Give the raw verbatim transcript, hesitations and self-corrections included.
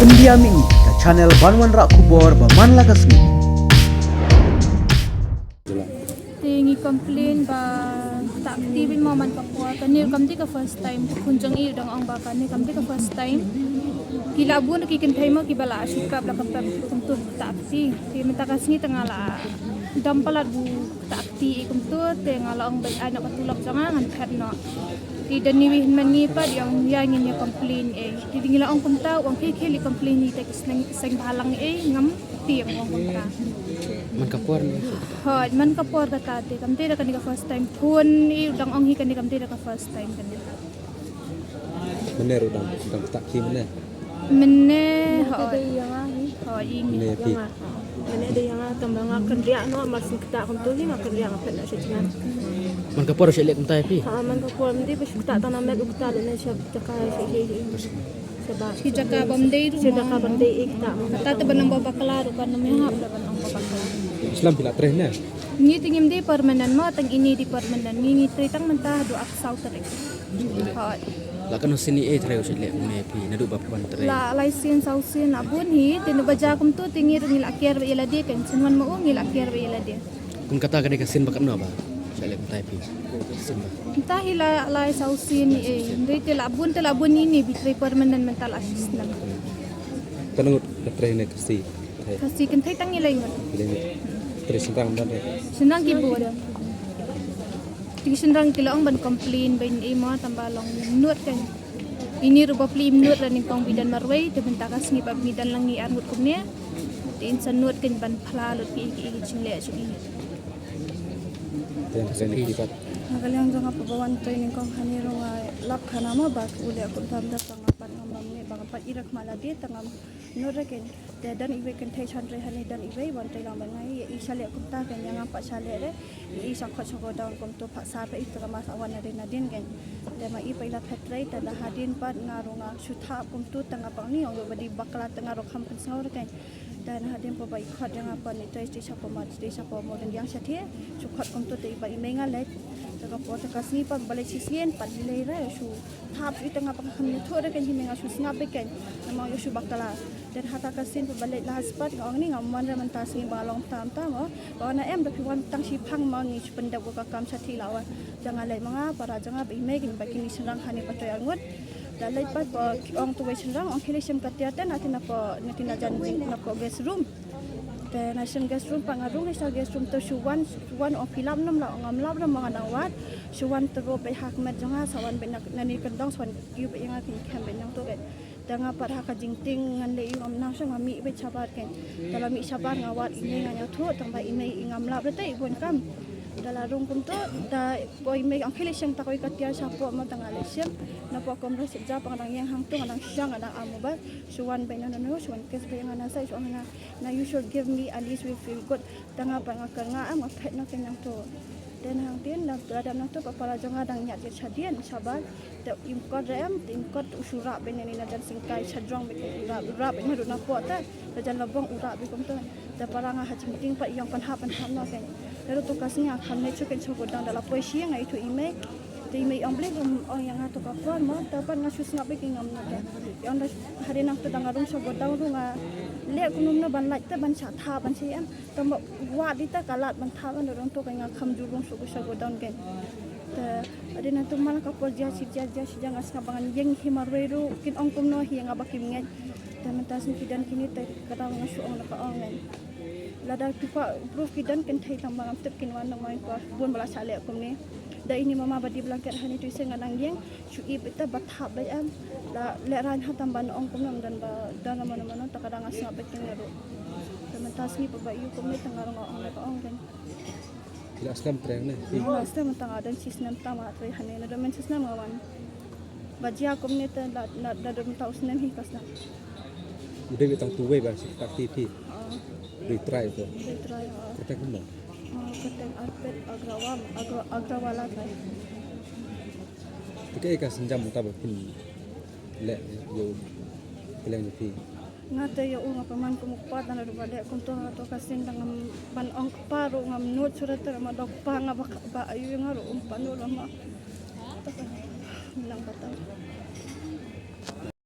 India Mini, ka channel ban wanrah khubor ba man la ka sngi. Te ngi complain ba ktah kti beit mo man ka por, kane kam dei ka first time, ka khun jong i u dang ong ba kane kam dei ka first time. Ki la bun ki kynthei mo kiba la shu prap la ka prap kumtu ktah kti. Te mynta ka sngi te nga la dam palat ba u ktah kti kumtu, te nga la ong ba ai noh ka tulop jong nga ngan phet noh. Te da ngi wi hynmen ngi pat ïa ong ïa ngin ïa complain ei. Te ngi la ong kumta, ong khie khie leit complain hi te ki seng seng bhalang ei ngam tieng ong kumta. Man ka por ne? Hooid, man ka por kata te kam dei da kane ka first time. Phone i u dang ong hi kane kam dei da ka first time kane. Mynne ruh dang dang ktah kti mynne. Mynne hooid. Hooid, i ngi. Mynne phi. Mynne dei ïa nga tang ba nga kynriah noh, mar shu ktah kumtu hi nga kynriah nga phet noh sha jngai. Man ka por shu leh kumta ïa phi? Ha, man ka por mynta ba shu ktah tang na met u ktah leh na sha jaka sha hi hi. Sha ba. Sha jaka bym dei ruh. Sha jaka bym dei i ktah. Kata te ban ong ba bakla ruh kan ym hap da ban ong ba bakla. Slam phi la trei ne? Ngi te ngim dei permanent mo, tang ine dei permanent. Ngi ngi trei tang mynta haduh arphew tarik. Hooid. La katno sien i trei u shu leh kumne phi naduh ba phi wan trei? La lai sien saw sien la bun hi, te naba jia kumtu te ngi ruh ngi la kiar bad ïa lade, kan sien wan ma u ngi la kiar bad ïa lade. Kum kata ka dei ka sien ba katno ba shu leh kumta ïa phi? Sien ba. Mynta hi la lai saw sien i, hynrei te la bun te la bun ine ba trei permanent mynta la shisnem. Katno ngut ka trei ne ka si? Ka si kynthei tang i lai ngut. Trei shynrang ban. Shynrang ki bun. Te ki shynrang ki la ong ban complain ba in ei mo tang ba long nud kan. Ine ruh ba plie nud la nyngkong ba i don marwei, te mynta ka sngi ba ngi don lang ngi ar ngut kumne. Te in sa nud kan ban phla lut ki ki ki jingleh jong i. Te ka seni ki pat. Nga ka liang jong nga pa ba wan trei nyngkong hani ruh nga lap khana mo ba u leh kumta mynta tang nga pat ngam bam ngi ba nga pat i rak ma lade tang ngam nud re kan. Te don iwei kynthei shan trei hani don iwei wan trei lang ban ngai i sha leh kumta kan ïa ngam pat sha leh re. I sha khot sha godown kumtu pat sa re i tu ka ma sa wan nadien nadien kan. Te ma i pa i la phet trei te da hadien pat nga ruh nga shu thap kumtu te nga pang ni ong ba dei bakla te nga ruh kham pynsngew re kan. Te na hadien pat ba i khot ïa nga pat ni trei trei sha pa ma trei sha pa mo den yang sha the. Shu khot kumtu te i ba i mei nga leit. Te ka por te ka sngi pat ba leit shisien pat i lei re shu thap shu i te nga pat ka kham ïathuh re kan hi mei nga shu sngap beit kan. Namar ïa shu bakla. Te hata ka sien pat ba leit last pat nga ong ni ngam wan re mynta sngi ba long tam tam o. Ba wan em da phi wan tang shiphang ma ngi shu pyndep ka kam sha thi la wan. Jong nga leit ma nga para jong nga ba i mei kin ba kini shynrang hani ba trei ar ngut. Da leit pat ba ki ong tu wei shynrang ong khie leit shim ka tiar te na ti na pa na ti na jan jing na pa guest room. Te na shim guest room pat nga rung sha guest room te shu wan shu wan ong phi lap num la ong ngam lap re ma nga nang wad. Shu wan te ro beit ha ka met jong nga sa wan beit na na ni kyndong sa wan kiew beit ïa nga kin khem beit nangtu beit. Te nga pat ha ka jingtieng ngan leh ïa u ngam nang shu nga mih beit shabar kein. Te la mih shabar nga wad i mei nga ïathuh tang ba i mei i ngam lap re te i bun kam. Te la rung kumtu te ko i mei ong khie leit shim ta ko i ka tiar shapoh mo te nga leit shim. Na poh kamra shet ja pa nga dang ïeng hangtu nga dang shong nga dang am mobile. Shu wan beit na na no shu wan kiss beit ïa nga na side shu ong na na you should give me at least we feel good. Te nga pat nga kyrngah em nga phet noh kein nangtu. Te na hangtien da la dep nangtu pa para jong nga dang ñiad ïa shadien shabar. Te im kot re em te im kot u shu rah beit na ni na jan singkai sha jrong beit u rah u rah beit na ruh na poh te. Te jan la bong u rah beit kumta. Te para nga ha jingtieng pat i ong pynhap pynhap noh kein. Te ruh tu ka sngi nga kham leit shuh kein sha godown da la poi shi nga ithuh i mei. Te i mei ong balei kum ong ïa nga tu ka por mo te pat nga shu sngap beit i ngam noh te. I ong da hadien nangta da nga rung sha godown ruh nga leh kumno kumno ban lait te ban shah thap ban shah ïa em. Tang ba wad ita ka lad ban thap ban rung to ka nga kham ju rung shuh sha godown kein. Te hadien nangta man la ka por jia shi jia jia shi jia nga sngap ba ngan ïeng hi marwei ruh kin ong kumno hi ïa nga ba kim ngeit. Te mynta shu ki don kine te ka dang nga shu ong da ka ong ngan. Lada ki kwah proof ki don kynthei tang ba ngam tip kin wan na ma ki kwah bun ba la shah leh kumne. Da ini mama ba die blanket hani tu ise nga dang ïeng. Shu ïa beit te ba thap beit em. La lehrain ha tam ban ong kumno ym don ba don mano mano ta ka dang nga sngap beit ken nga ruh. Te mynta sngi ba ba ïa kumne te nga ruh nga ong ka ong ken. Ki la slem trei ne? Ki la slem mynta nga don shi snem tam nga trei hane na don men shi snem nga wan. Ba jia kumne te la na da don mynta u snem hi ka snem. U dei tang tu wei ba shi tak ti phi. Dei trai ko. Dei trai ha. Kata kumno? Kata arpet agrawa agra agrawala trai. Te kaei ka sienjam mynta ba phin leh ïa u kylleng jong phi? Nga te ïa u nga pynman kum u kpa tang ruh ba leh kumto nga to ka sien tang ban ong kpa ruh ngam nud shuh te ma dok kpa nga ba ba ayu nga ruh um pa nud ma. Nang ba tang.